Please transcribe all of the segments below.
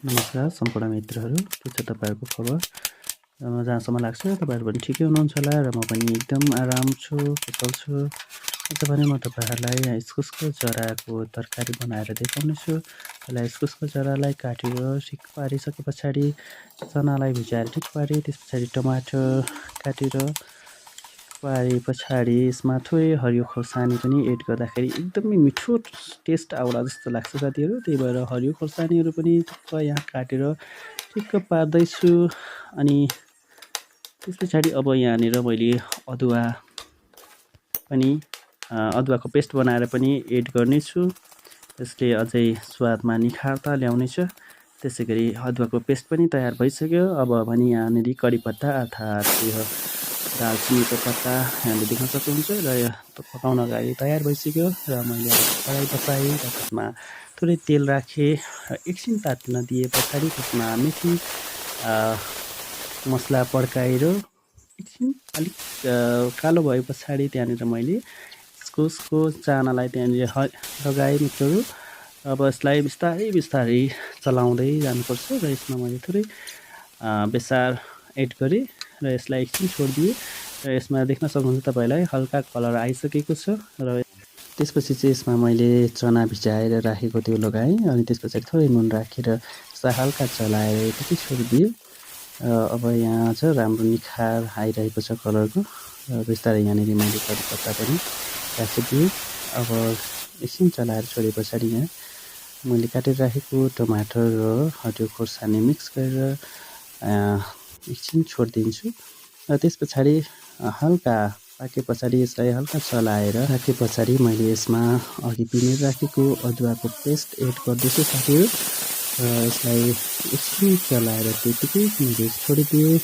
नमस्कार सम्पूर्ण मित्रहरू, के छ तपाईँहरूको खबर? जहाँसम्म लाग्छ तपाईँहरू पनि ठिकै हुनुहुन्छ होला र म पनि एकदम आराम छु, कुशल छु। आज भने म तपाईँहरूलाई इस्कुसको जराको तरकारी बनाएर देखाउनेछु। पहिला इस्कुसको जरालाई काटेर ठिक पारिसके पछाडि चनालाई भिजाएर ठिक पारी, त्यस पछाडि टमाटर काटेर पारे पछाडि यसमा थोरै हरियो खोर्सानी पनि एड गर्दाखेरि एकदमै मिठो टेस्ट आउला जस्तो लाग्छ साथीहरू। त्यही भएर हरियो खोर्सानीहरू पनि ठिक्क यहाँ काटेर ठिक्क पार्दैछु। अनि त्यस पछाडि अब यहाँनिर मैले अदुवाको पेस्ट बनाएर पनि एड गर्नेछु। यसले अझै स्वादमा निखारता ल्याउनेछ। त्यसै गरी अदुवाको पेस्ट पनि तयार भइसक्यो। अब भने यहाँनिर कडी पत्ता अर्थात् यो दालचिनीको पत्ता यहाँले देख्न सक्नुहुन्छ र यो पकाउन अगाडि तयार भइसक्यो। र मैले कराई बसाएँ र त्यसमा थोरै तेल राखेँ र एकछिन तात्न दिए पछाडि त्यसमा मेथी मसला पड्काएर एकछिन अलिक कालो भए पछाडि त्यहाँनिर मैले इस्कुसको चानालाई त्यहाँनिर लगाएँ मित्रहरू। अब यसलाई बिस्तारै बिस्तारै चलाउँदै जानुपर्छ र यसमा मैले थोरै बेसार एड गरेँ र यसलाई एकछिन छोडिदिएँ र यसमा देख्न सक्नुहुन्छ तपाईँलाई हल्का कलर आइसकेको छ। र त्यसपछि चाहिँ यसमा मैले चना भिजाएर राखेको त्यो लगाएँ अनि त्यस पछाडि थोरै नुन राखेर यसलाई हल्का चलाएर यति छोडिदिएँ। अब यहाँ चाहिँ राम्रो निखार आइरहेको छ कलरको र बिस्तारै यहाँनिर मैले कडी पत्ता पनि राखिदिएँ। अब एकछिन चलाएर छोडे पछाडि यहाँ मैले काटेर राखेको टमाटर र हरियो खोर्सानी मिक्स गरेर एकछिन छोडिदिन्छु। र त्यस पछाडि हल्का पाके पछाडि यसलाई हल्का चलाएर राखे पछाडि मैले यसमा अघि पिनेर राखेको अदुवाको पेस्ट एड गर्दैछु साथीहरू। र यसलाई एकछिन चलाएर त्यतिकै मैले छोडिदिएँ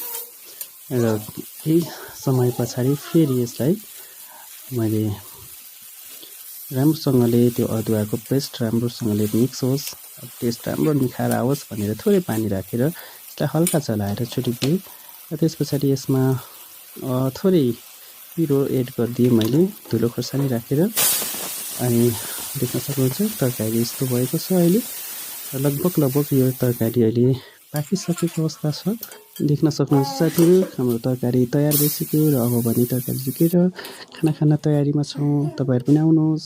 र केही समय पछाडि फेरि यसलाई मैले राम्रोसँगले त्यो अदुवाको पेस्ट राम्रोसँगले मिक्स होस्, टेस्ट राम्रो निखार आओस् भनेर थोरै पानी राखेर यसलाई हल्का चलाएर छोडिदिएँ। र त्यस पछाडि यसमा थोरै पिरो एड गरिदिएँ मैले धुलो खोर्सानी राखेर। अनि देख्न सक्नुहुन्छ तरकारी यस्तो भएको छ अहिले। लगभग यो तरकारी अहिले पाकिसकेको अवस्था छ। देख्न सक्नुहुन्छ साथीहरू, हाम्रो तरकारी तयार भइसक्यो र अब भने तरकारी झिकेर खाना तयारीमा छौँ। तपाईँहरू पनि आउनुहोस्।